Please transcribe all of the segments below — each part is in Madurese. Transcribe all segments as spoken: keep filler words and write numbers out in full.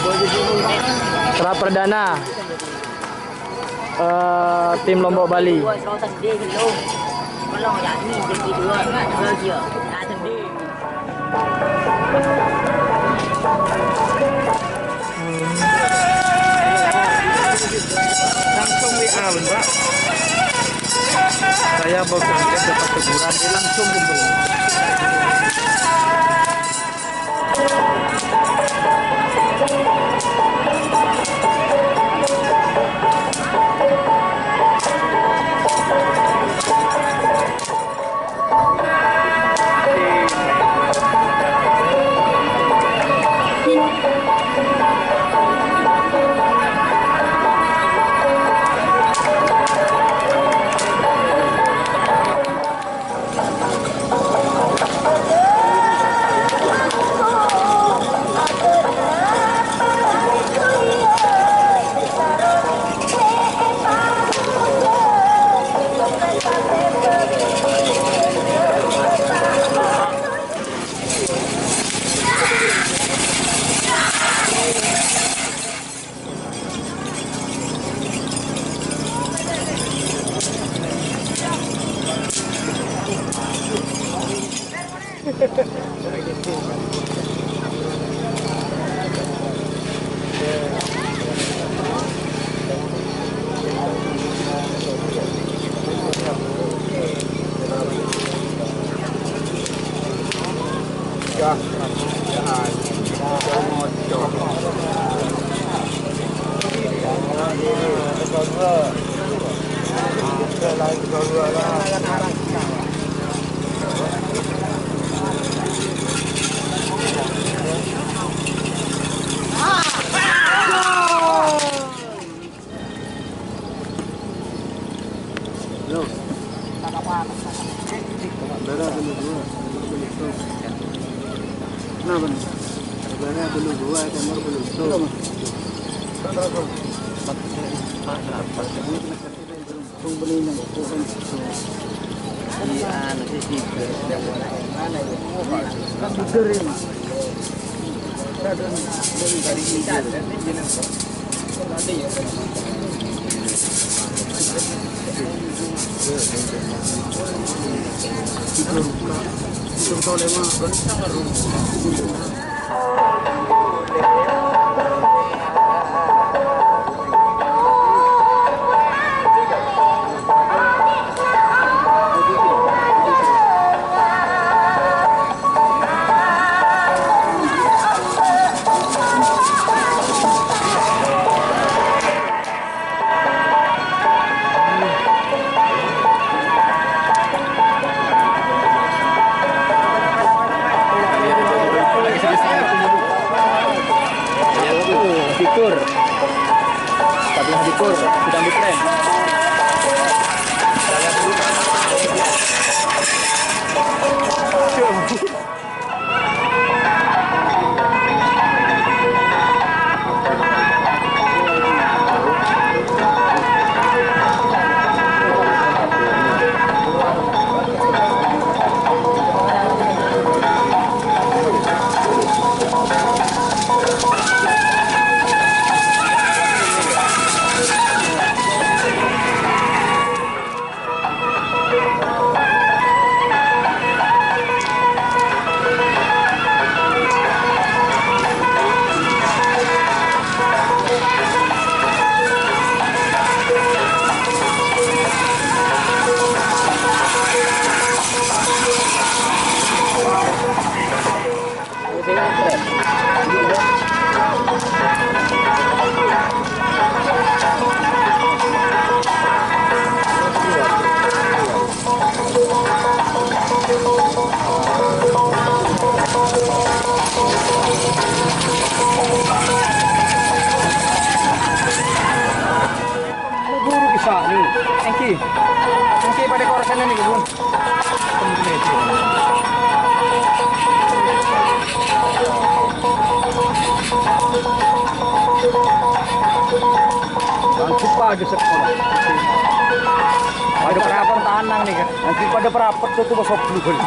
Pra perdana, eh, tim Lombok Bali. Langsung W A, Pak. Saya mau berangkat, dapat teguran, dia langsung kumpul. Halo. Saudara ada dua, nomor belum tahu. Kenapa nih? Saudara ada dua, nomor belum tahu. Kenapa? Wong beli nang kokoan. Iya, anu sih, tiga. Tiga, ya, Mas. Fitur. Sepatu fitur, sedang di tren. Buru bisa nih. Thank you. Thank you pada koresannya nih, Bu. Lanjut pagi sekolah. Pada perapet tanang nih, kan. Nanti pada perapet tuh, tuh, masuk dulu.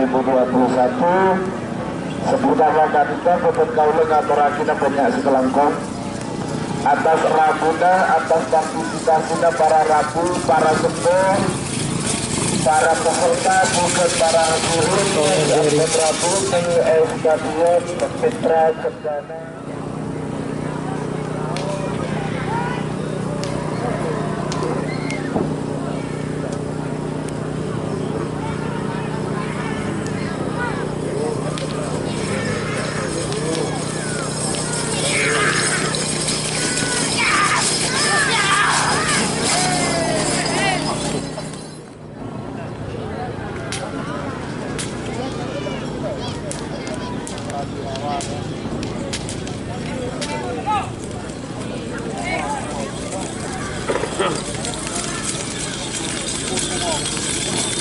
dua puluh satu, seputar wakatita, bhâdhân kaulâ ngatorraghina bânnya' sakalangkong. Atas rabuna, atas partisipasina para rabu, para sempo, para peserta, bhâdhân para hadirin, Rabu, S K dua, Petra, Cendana.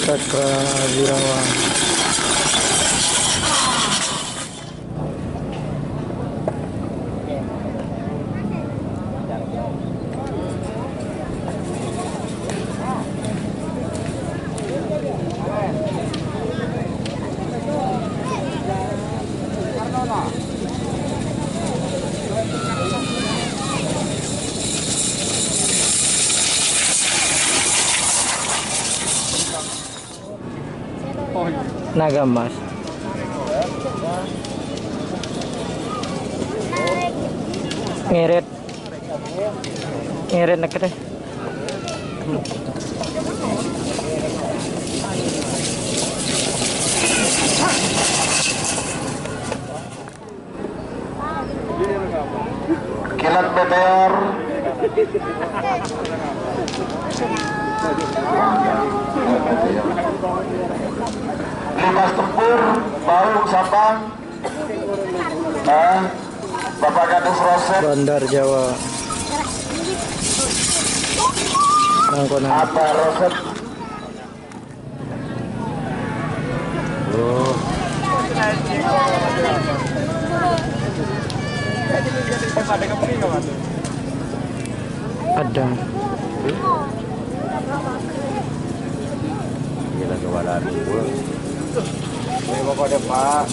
Cakra Wirawan. Naga Mas. Ngeret. Ngeret neket, eh. Kilat meteor. Limas tempur, Baung Sabang. Ah, Bapak Kadus Roset. Bandar Jawa. Nangkonan. Apa Roset? Kadang. Ini lagi wala dua. Ini pokoknya, Pak.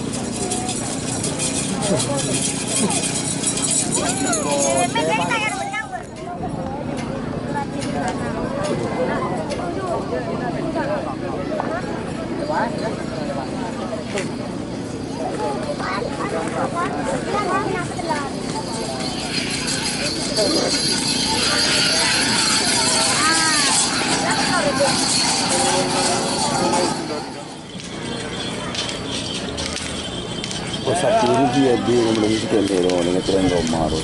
Oh, satu ini dia, dia yang belum suka, dia orang dengan tren Roma tu.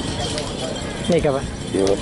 Ni ka, Pak? Dia.